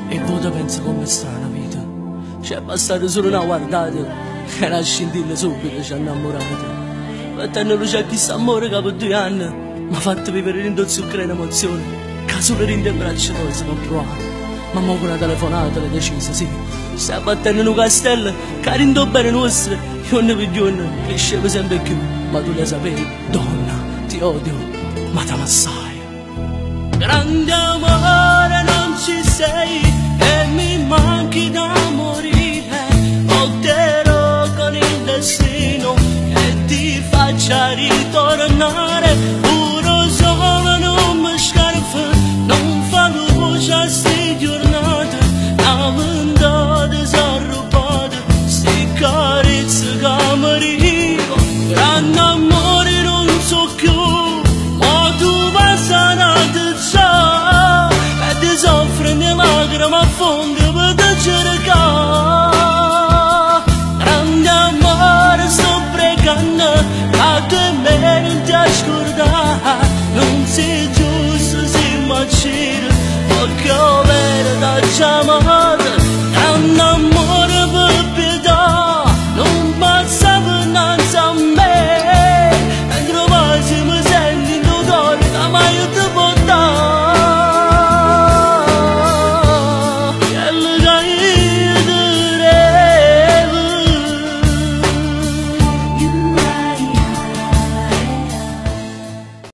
'E vvote penso comm'è strana 'a vita. C'è bastato solo na guardata e na scintilla subito ci ha innammurato. Mettendo luce a chist'ammore che per 2 anni m'ha fatto vivere dint' 'o zucchero 'e n'emozione ca solo dint' 'e braccia toje si può provare. Ma mo cu na telefonata l'hai deciso, sì. Stai abbattendo nu castello che dint' 'o bene nostro giorno per giorno cresceva sempre più. Ma tu le sapevi, donna, ti odio, ma t'amo assai. Grande amore non ci sei e mi manchi da morire. Lotterò con il destino che ti faccia ritornare. Pure 'o sole nun me scarfa, nun fa luce a 'ste giornate. 'Na ventata s'arrubata, 'sti carezze che mi dico. Grande amore non so più, ma tu vas a già e ti soffre nelle lacrime a fondo per te cercare. Grande amore sto pregando, a te me non ti scordare, non sei giusto se mi.